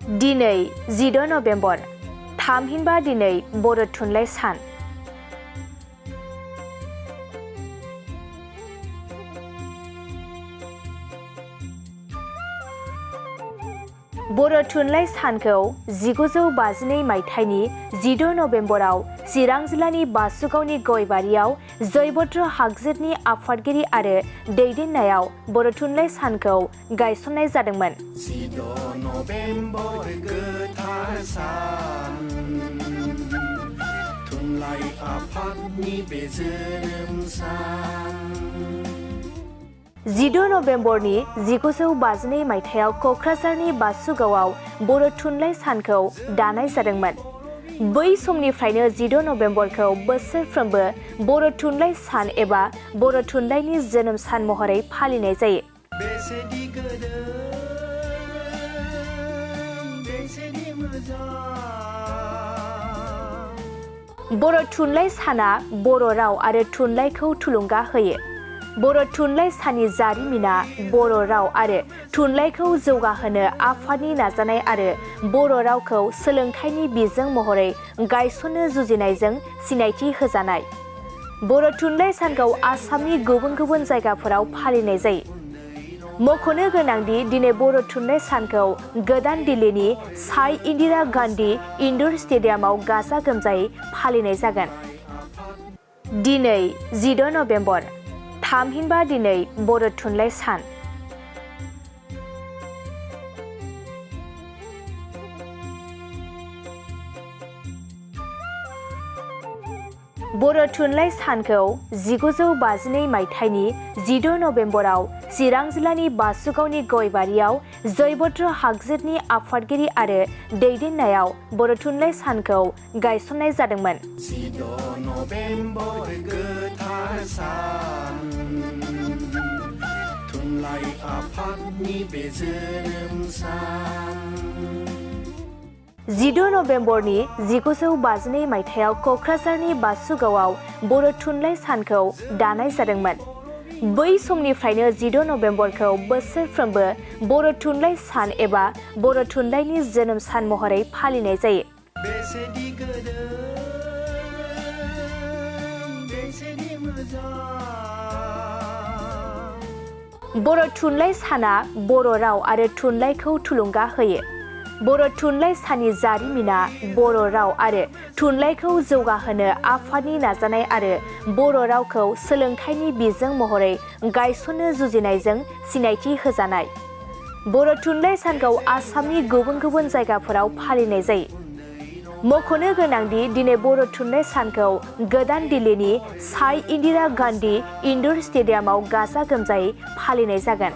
दिनै 10 नभेम्बर थामहिनबा दिनै बर' थुनलाइ सान। बर' थुनलाइ सानखौ 1952 मायथाइनि 10 नभेम्बराव चिरां जिल्लानि बासुगावनि गयबारियाव जयभद्र हागजेटनि आफादगिरि आरो दैदेननायाव बर' थुनलाइ सानखौ गायसननाय जादोंमोन। 10 नभेम्बर गोथार सान, थुनलाइ आफादनि बे जोनोम सान। 10 नभेम्बरनि 1952 मायथाइयाव क'क्राझारनि बासुगावआव बर' थुनलाइ सानखौ दानाय जादोंमोन। बै समनिफ्रायनो 10 नभेम्बरखौ बोसोरफ्रोमबो बर' थुनलाइ सान एबा बर' थुनलाइनि जोनोम सान महरै फालिनाय जायो। बेसेदि गोदै, बेसेदि मोजां। बर' थुनलाइ साना बर' राव आरो थुनलाइखौ थुलुंगा होयो। बर' थुनलाइ साननि जारिमिना बर' राव आरो थुनलाइखौ जौगाहोनो आफादनि नाजानाय आरो बर' रावखौ सोलोंथाइनि बिजों महरै गायसननो जुजिनायजों सिनायथि होजानाय। बर' थुनलाइ सानखौ आसामनि गुबुन गुबुन जायगाफोराव फालिनाय जायो। मख'नो गोनांदि दिनै बर' थुनलाइ सानखौ गोदान दिल्लीनि साइ इन्दिरा गान्धी इनड'र स्टेडियामाव गाजा गोमजायै फालिनाय जागोन। दिनै 10 नभेम्बर थामहिनबा दिनै बर' थुनलाइ सान। बर' थुनलाइ सानखौ 1952 मायथाइनि 10 नभेम्बराव चिरां जिल्लानि बासुगावनि गयबारियाव जयभद्र हागजेटनि आफादगिरि आरो दैदेननायाव बर' थुनलाइ सानखौ गायसननाय जादोंमोन। 10 नभेम्बर गोथार सान, थुनलाइ आफादनि बे जोनोम सान। 10 नभेम्बरनि 1952 मायथाइयाव क'क्राझारनि बासुगावआव बर' थुनलाइ सानखौ दानाय जादोंमोन। बै समनिफ्रायनो 10 नभेम्बरखौ बोसोरफ्रोमबो बर' थुनलाइ सान एबा बर' थुनलाइनि जोनोम सान महरै फालिनाय जायो। बेसेदि गोदै, बेसेदि मोजां। बर' थुनलाइ साना बर' राव आरो थुनलाइखौ थुलुंगा होयो। बर' थुनलाइ साननि जारिमिना बर' राव आरो थुनलाइखौ जौगाहोनो आफादनि नाजानाय आरो बर' रावखौ सोलोंथाइनि बिजों महरै गायसननो जुजिनायजों सिनायथि होजानाय। बर' थुनलाइ सानखौ आसामनि गुबुन गुबुन जायगाफोराव फालिनाय जायो। मख'नो गोनांदि दिनै बर' थुनलाइ सानखौ गोदान दिल्लीनि साइ इन्दिरा गान्धी इनड'र स्टेडियामाव गाजा गोमजायै फालिनाय जागोन।